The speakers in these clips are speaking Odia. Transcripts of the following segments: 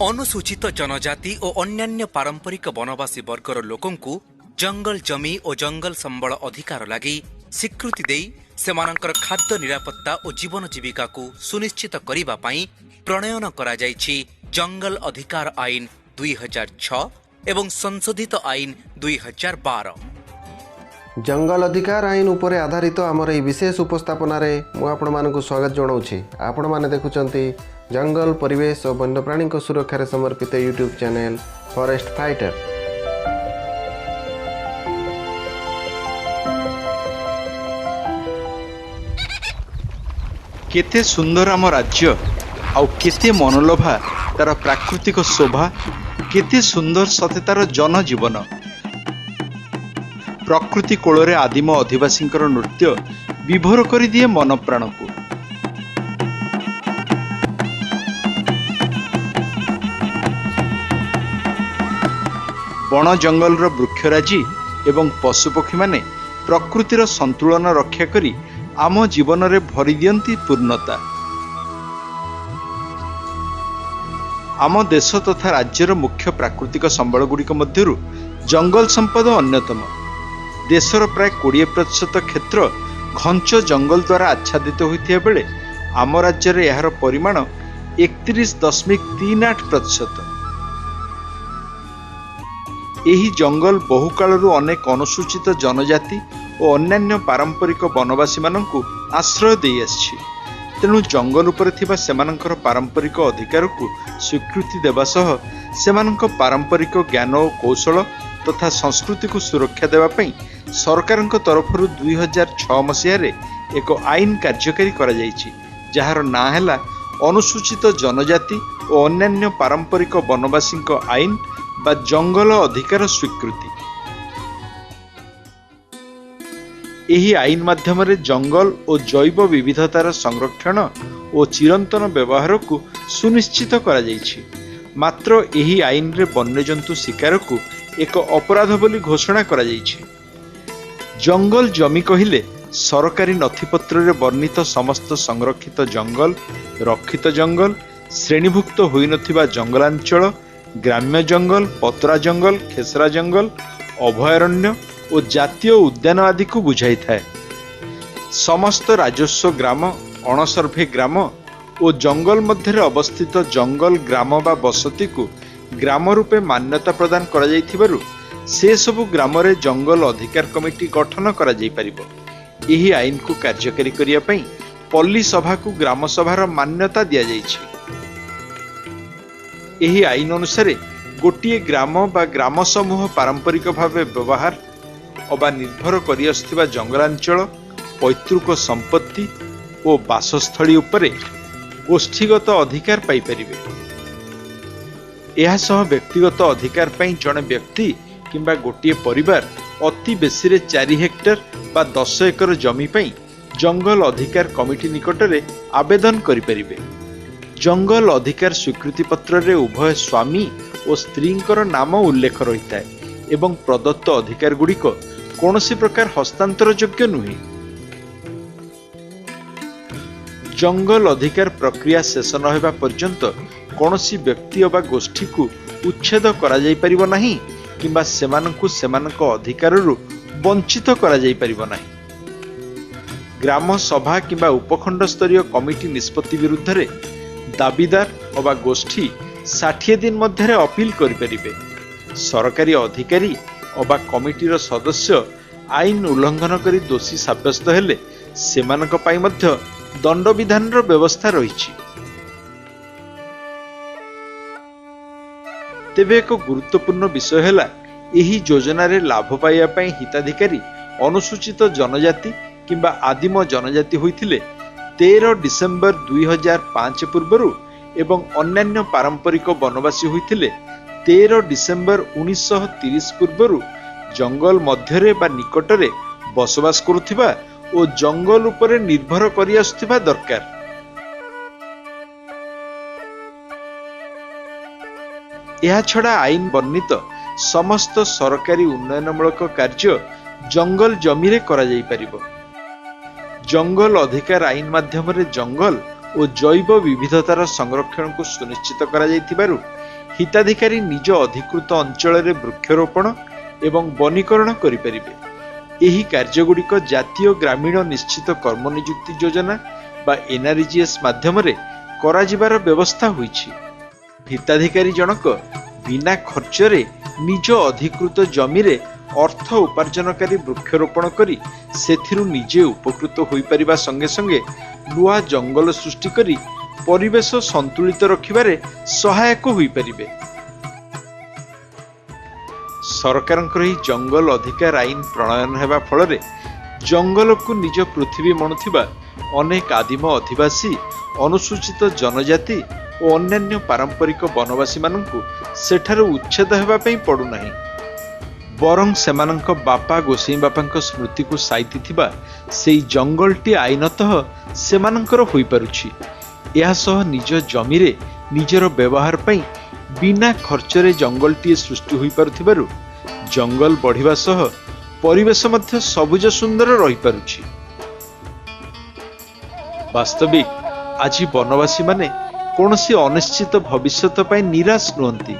ଅନୁସୂଚିତ ଜନଜାତି ଓ ଅନ୍ୟାନ୍ୟ ପାରମ୍ପରିକ ବନବାସୀ ବର୍ଗର ଲୋକଙ୍କୁ ଜଙ୍ଗଲ ଜମି ଓ ଜଙ୍ଗଲ ସମ୍ବଳ ଅଧିକାର ଲାଗି ସ୍ୱୀକୃତି ଦେଇ ସେମାନଙ୍କର ଖାଦ୍ୟ ନିରାପତ୍ତା ଓ ଜୀବନ ଜୀବିକାକୁ ସୁନିଶ୍ଚିତ କରିବା ପାଇଁ ପ୍ରଣୟନ କରାଯାଇଛି ଜଙ୍ଗଲ ଅଧିକାର ଆଇନ 2006 ଏବଂ ସଂଶୋଧିତ ଆଇନ 2012। ଜଙ୍ଗଲ ଅଧିକାର ଆଇନ ଉପରେ ଆଧାରିତ ଆମର ଏହି ବିଶେଷ ଉପସ୍ଥାପନାରେ ମୁଁ ଆପଣମାନଙ୍କୁ ସ୍ୱାଗତ ଜଣାଉଛି। ଆପଣମାନେ ଦେଖୁଛନ୍ତି ଜଙ୍ଗଲ, ପରିବେଶ ଓ ବନ୍ୟପ୍ରାଣୀଙ୍କ ସୁରକ୍ଷାରେ ସମର୍ପିତ ୟୁଟ୍ୟୁବ୍ ଚ୍ୟାନେଲ୍ ଫରେଷ୍ଟ ଫାଇଟର। କେତେ ସୁନ୍ଦର ଆମ ରାଜ୍ୟ, ଆଉ କେତେ ମନୋଲୋଭା ତାର ପ୍ରାକୃତିକ ଶୋଭା, କେତେ ସୁନ୍ଦର ସତେ ତାର ଜନଜୀବନ। ପ୍ରକୃତି କୋଳରେ ଆଦିମ ଅଧିବାସୀଙ୍କର ନୃତ୍ୟ ବିଭୋର କରିଦିଏ ମନ ପ୍ରାଣକୁ। ବଣ ଜଙ୍ଗଲର ବୃକ୍ଷରାଜି ଏବଂ ପଶୁପକ୍ଷୀମାନେ ପ୍ରକୃତିର ସନ୍ତୁଳନ ରକ୍ଷା କରି ଆମ ଜୀବନରେ ଭରି ଦିଅନ୍ତି ପୂର୍ଣ୍ଣତା। ଆମ ଦେଶ ତଥା ରାଜ୍ୟର ମୁଖ୍ୟ ପ୍ରାକୃତିକ ସମ୍ବଳଗୁଡ଼ିକ ମଧ୍ୟରୁ ଜଙ୍ଗଲ ସମ୍ପଦ ଅନ୍ୟତମ। ଦେଶର ପ୍ରାୟ 20% କ୍ଷେତ୍ର ଘଞ୍ଚ ଜଙ୍ଗଲ ଦ୍ୱାରା ଆଚ୍ଛାଦିତ ହୋଇଥିବା ବେଳେ ଆମ ରାଜ୍ୟରେ ଏହାର ପରିମାଣ 31.38%। ଏହି ଜଙ୍ଗଲ ବହୁକାଳରୁ ଅନେକ ଅନୁସୂଚିତ ଜନଜାତି ଓ ଅନ୍ୟାନ୍ୟ ପାରମ୍ପରିକ ବନବାସୀମାନଙ୍କୁ ଆଶ୍ରୟ ଦେଇ ଆସିଛି। ତେଣୁ ଜଙ୍ଗଲ ଉପରେ ଥିବା ସେମାନଙ୍କର ପାରମ୍ପରିକ ଅଧିକାରକୁ ସ୍ୱୀକୃତି ଦେବା ସହ ସେମାନଙ୍କ ପାରମ୍ପରିକ ଜ୍ଞାନ ଓ କୌଶଳ ତଥା ସଂସ୍କୃତିକୁ ସୁରକ୍ଷା ଦେବା ପାଇଁ ସରକାରଙ୍କ ତରଫରୁ 2006 ମସିହାରେ ଏକ ଆଇନ କାର୍ଯ୍ୟକାରୀ କରାଯାଇଛି, ଯାହାର ନାଁ ହେଲା ଅନୁସୂଚିତ ଜନଜାତି ଓ ଅନ୍ୟାନ୍ୟ ପାରମ୍ପରିକ ବନବାସୀଙ୍କ ଆଇନ ବା ଜଙ୍ଗଲ ଅଧିକାର ସ୍ୱୀକୃତି। ଏହି ଆଇନ ମାଧ୍ୟମରେ ଜଙ୍ଗଲ ଓ ଜୈବ ବିବିଧତାର ସଂରକ୍ଷଣ ଓ ଚିରନ୍ତନ ବ୍ୟବହାରକୁ ସୁନିଶ୍ଚିତ କରାଯାଇଛି। ମାତ୍ର ଏହି ଆଇନରେ ବନ୍ୟଜନ୍ତୁ ଶିକାରକୁ ଏକ ଅପରାଧ ବୋଲି ଘୋଷଣା କରାଯାଇଛି। ଜଙ୍ଗଲ ଜମି କହିଲେ ସରକାରୀ ନଥିପତ୍ରରେ ବର୍ଣ୍ଣିତ ସମସ୍ତ ସଂରକ୍ଷିତ ଜଙ୍ଗଲ, ରକ୍ଷିତ ଜଙ୍ଗଲ, ଶ୍ରେଣୀଭୁକ୍ତ ହୋଇନଥିବା ଜଙ୍ଗଲାଞ୍ଚଳ, ଗ୍ରାମ୍ୟ ଜଙ୍ଗଲ, ପତରା ଜଙ୍ଗଲ, ଖେସରା ଜଙ୍ଗଲ, ଅଭୟାରଣ୍ୟ ଓ ଜାତୀୟ ଉଦ୍ୟାନ ଆଦିକୁ ବୁଝାଇଥାଏ। ସମସ୍ତ ରାଜସ୍ୱ ଗ୍ରାମ, ଅଣସର୍ଭେ ଗ୍ରାମ ଓ ଜଙ୍ଗଲ ମଧ୍ୟରେ ଅବସ୍ଥିତ ଜଙ୍ଗଲ ଗ୍ରାମ ବା ବସତିକୁ ଗ୍ରାମ ରୂପେ ମାନ୍ୟତା ପ୍ରଦାନ କରାଯାଇଥିବାରୁ ସେସବୁ ଗ୍ରାମରେ ଜଙ୍ଗଲ ଅଧିକାର କମିଟି ଗଠନ କରାଯାଇପାରିବ। ଏହି ଆଇନକୁ କାର୍ଯ୍ୟକାରୀ କରିବା ପାଇଁ ପଲ୍ଲୀ ସଭାକୁ ଗ୍ରାମ ସଭାର ମାନ୍ୟତା ଦିଆଯାଇଛି। ଏହି ଆଇନ ଅନୁସାରେ ଗୋଟିଏ ଗ୍ରାମ ବା ଗ୍ରାମ ସମୂହ ପାରମ୍ପରିକ ଭାବେ ବ୍ୟବହାର ଅବା ନିର୍ଭର କରିଆସୁଥିବା ଜଙ୍ଗଲାଞ୍ଚଳ, ପୈତୃକ ସମ୍ପତ୍ତି ଓ ବାସସ୍ଥଳୀ ଉପରେ ଗୋଷ୍ଠୀଗତ ଅଧିକାର ପାଇପାରିବେ। ଏହା ସହ ବ୍ୟକ୍ତିଗତ ଅଧିକାର ପାଇଁ ଜଣେ ବ୍ୟକ୍ତି କିମ୍ବା ଗୋଟିଏ ପରିବାର ଅତି ବେଶୀରେ 4 ହେକ୍ଟର ବା 10 ଏକର ଜମି ପାଇଁ ଜଙ୍ଗଲ ଅଧିକାର କମିଟି ନିକଟରେ ଆବେଦନ କରିପାରିବେ। ଜଙ୍ଗଲ ଅଧିକାର ସ୍ୱୀକୃତି ପତ୍ରରେ ଉଭୟ ସ୍ୱାମୀ ଓ ସ୍ତ୍ରୀଙ୍କର ନାମ ଉଲ୍ଲେଖ ରହିଥାଏ ଏବଂ ପ୍ରଦତ୍ତ ଅଧିକାର ଗୁଡ଼ିକ କୌଣସି ପ୍ରକାର ହସ୍ତାନ୍ତର ଯୋଗ୍ୟ ନୁହେଁ। ଜଙ୍ଗଲ ଅଧିକାର ପ୍ରକ୍ରିୟା ଶେଷ ନ ହେବା ପର୍ଯ୍ୟନ୍ତ କୌଣସି ବ୍ୟକ୍ତି ଅବା ଗୋଷ୍ଠୀକୁ ଉଚ୍ଛେଦ କରାଯାଇପାରିବ ନାହିଁ କିମ୍ବା ସେମାନଙ୍କୁ ସେମାନଙ୍କ ଅଧିକାରରୁ ବଞ୍ଚିତ କରାଯାଇପାରିବ ନାହିଁ। ଗ୍ରାମ ସଭା କିମ୍ବା ଉପଖଣ୍ଡ ସ୍ତରୀୟ କମିଟି ନିଷ୍ପତ୍ତି ବିରୁଦ୍ଧରେ ଦାବିଦାର ଅବା ଗୋଷ୍ଠୀ 60 ଦିନ ମଧ୍ୟରେ ଅପିଲ କରିପାରିବେ। ସରକାରୀ ଅଧିକାରୀ ଅବା କମିଟିର ସଦସ୍ୟ ଆଇନ ଉଲ୍ଲଂଘନ କରି ଦୋଷୀ ସାବ୍ୟସ୍ତ ହେଲେ ସେମାନଙ୍କ ପାଇଁ ମଧ୍ୟ ଦଣ୍ଡବିଧାନର ବ୍ୟବସ୍ଥା ରହିଛି। ତେବେ ଏକ ଗୁରୁତ୍ୱପୂର୍ଣ୍ଣ ବିଷୟ ହେଲା, ଏହି ଯୋଜନାରେ ଲାଭ ପାଇବା ପାଇଁ ହିତାଧିକାରୀ ଅନୁସୂଚିତ ଜନଜାତି କିମ୍ବା ଆଦିମ ଜନଜାତି ହୋଇଥିଲେ 13 ଡିସେମ୍ବର 2005 ପୂର୍ବରୁ ଏବଂ ଅନ୍ୟାନ୍ୟ ପାରମ୍ପରିକ ବନବାସୀ ହୋଇଥିଲେ 13 ଡିସେମ୍ବର 1930 ପୂର୍ବରୁ ଜଙ୍ଗଲ ମଧ୍ୟରେ ବା ନିକଟରେ ବସବାସ କରୁଥିବା ଓ ଜଙ୍ଗଲ ଉପରେ ନିର୍ଭର କରିଆସୁଥିବା ଦରକାର। ଏହାଛଡ଼ା ଆଇନ ବର୍ଣ୍ଣିତ ସମସ୍ତ ସରକାରୀ ଉନ୍ନୟନମୂଳକ କାର୍ଯ୍ୟ ଜଙ୍ଗଲ ଜମିରେ କରାଯାଇପାରିବ। ଜଙ୍ଗଲ ଅଧିକାର ଆଇନ ମାଧ୍ୟମରେ ଜଙ୍ଗଲ ଓ ଜୈବ ବିବିଧତାର ସଂରକ୍ଷଣକୁ ସୁନିଶ୍ଚିତ କରାଯାଇଥିବାରୁ ହିତାଧିକାରୀ ନିଜ ଅଧିକୃତ ଅଞ୍ଚଳରେ ବୃକ୍ଷରୋପଣ ଏବଂ ବନୀକରଣ କରିପାରିବେ। ଏହି କାର୍ଯ୍ୟଗୁଡ଼ିକ ଜାତୀୟ ଗ୍ରାମୀଣ ନିଶ୍ଚିତ କର୍ମନିଯୁକ୍ତି ଯୋଜନା ବା ଏନ୍ଆର୍ଇଜିଏସ୍ ମାଧ୍ୟମରେ କରାଯିବାର ବ୍ୟବସ୍ଥା ହୋଇଛି। ହିତାଧିକାରୀ ଜଣକ ବିନା ଖର୍ଚ୍ଚରେ ନିଜ ଅଧିକୃତ ଜମିରେ ଅର୍ଥ ଉପାର୍ଜନକାରୀ ବୃକ୍ଷରୋପଣ କରି ସେଥିରୁ ନିଜେ ଉପକୃତ ହୋଇପାରିବା ସଙ୍ଗେ ସଙ୍ଗେ ନୂଆ ଜଙ୍ଗଲ ସୃଷ୍ଟି କରି ପରିବେଶ ସନ୍ତୁଳିତ ରଖିବାରେ ସହାୟକ ହୋଇପାରିବେ। ସରକାରଙ୍କର ଏହି ଜଙ୍ଗଲ ଅଧିକାର ଆଇନ ପ୍ରଣୟନ ହେବା ଫଳରେ ଜଙ୍ଗଲକୁ ନିଜ ପୃଥିବୀ ମଣୁଥିବା ଅନେକ ଆଦିମ ଅଧିବାସୀ, ଅନୁସୂଚିତ ଜନଜାତି ଓ ଅନ୍ୟାନ୍ୟ ପାରମ୍ପରିକ ବନବାସୀମାନଙ୍କୁ ସେଠାରୁ ଉଚ୍ଛେଦ ହେବା ପାଇଁ ପଡୁନାହିଁ, ବରଂ ସେମାନଙ୍କ ବାପା ଗୋସାଇଁ ବାପାଙ୍କ ସ୍ମୃତିକୁ ସାଇତି ଥିବା ସେଇ ଜଙ୍ଗଲଟି ଆଇନତଃ ସେମାନଙ୍କର ହୋଇପାରୁଛି। ଏହା ସହ ନିଜ ଜମିରେ ନିଜର ବ୍ୟବହାର ପାଇଁ ବିନା ଖର୍ଚ୍ଚରେ ଜଙ୍ଗଲଟିଏ ସୃଷ୍ଟି ହୋଇପାରୁଥିବାରୁ ଜଙ୍ଗଲ ବଢ଼ିବା ସହ ପରିବେଶ ମଧ୍ୟ ସବୁଜ ସୁନ୍ଦର ରହିପାରୁଛି। ବାସ୍ତବିକ ଆଜି ବନବାସୀମାନେ କୌଣସି ଅନିଶ୍ଚିତ ଭବିଷ୍ୟତ ପାଇଁ ନିରାଶ ନୁହନ୍ତି,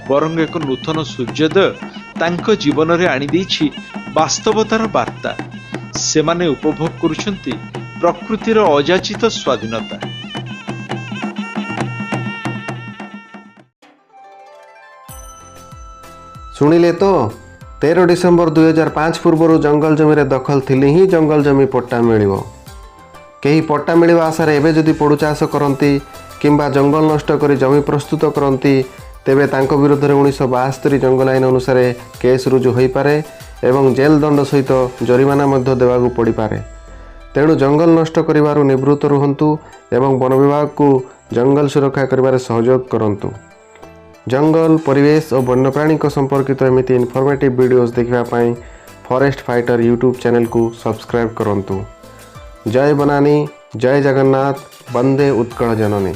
ବରଂ ଏକ ନୂତନ ସୂର୍ଯ୍ୟୋଦୟ ତାଙ୍କ ଜୀବନରେ ଆଣିଦେଇଛି ବାସ୍ତବତାର ବାର୍ତ୍ତା। ସେମାନେ ଉପଭୋଗ କରୁଛନ୍ତି ପ୍ରକୃତିର ଅଯାଚିତ ସ୍ୱାଧୀନତା। ଶୁଣିଲେ ତ, 13 ଡିସେମ୍ବର 2005 ପୂର୍ବରୁ ଜଙ୍ଗଲ ଜମିରେ ଦଖଲ ଥିଲେ ହିଁ ଜଙ୍ଗଲ ଜମି ପଟ୍ଟା ମିଳିବ। କେହି ପଟ୍ଟା ମିଳିବା ଆଶାରେ ଏବେ ଯଦି ପୋଡ଼ୁ ଚାଷ କରନ୍ତି କିମ୍ବା ଜଙ୍ଗଲ ନଷ୍ଟ କରି ଜମି ପ୍ରସ୍ତୁତ କରନ୍ତି, ତେବେ ତାଙ୍କ ବିରୁଦ୍ଧରେ 1972 ଜଙ୍ଗଲ ଆଇନ ଅନୁସାରେ କେସ୍ ରୁଜୁ ହୋଇପାରେ ଏବଂ ଜେଲ୍ ଦଣ୍ଡ ସହିତ ଜରିମାନା ମଧ୍ୟ ଦେବାକୁ ପଡ଼ିପାରେ। ତେଣୁ ଜଙ୍ଗଲ ନଷ୍ଟ କରିବାରୁ ନିବୃତ୍ତ ରୁହନ୍ତୁ ଏବଂ ବନ ବିଭାଗକୁ ଜଙ୍ଗଲ ସୁରକ୍ଷା କରିବାରେ ସହଯୋଗ କରନ୍ତୁ। ଜଙ୍ଗଲ, ପରିବେଶ ଓ ବନ୍ୟପ୍ରାଣୀଙ୍କ ସମ୍ପର୍କିତ ଏମିତି ଇନଫର୍ମେଟିଭ୍ ଭିଡ଼ିଓଜ୍ ଦେଖିବା ପାଇଁ ଫରେଷ୍ଟ ଫାଇଟର ୟୁଟ୍ୟୁବ୍ ଚ୍ୟାନେଲକୁ ସବସ୍କ୍ରାଇବ୍ କରନ୍ତୁ। ଜୟ ବନାନୀ, ଜୟ ଜଗନ୍ନାଥ, ବନ୍ଦେ ଉତ୍କଳ ଜନନୀ।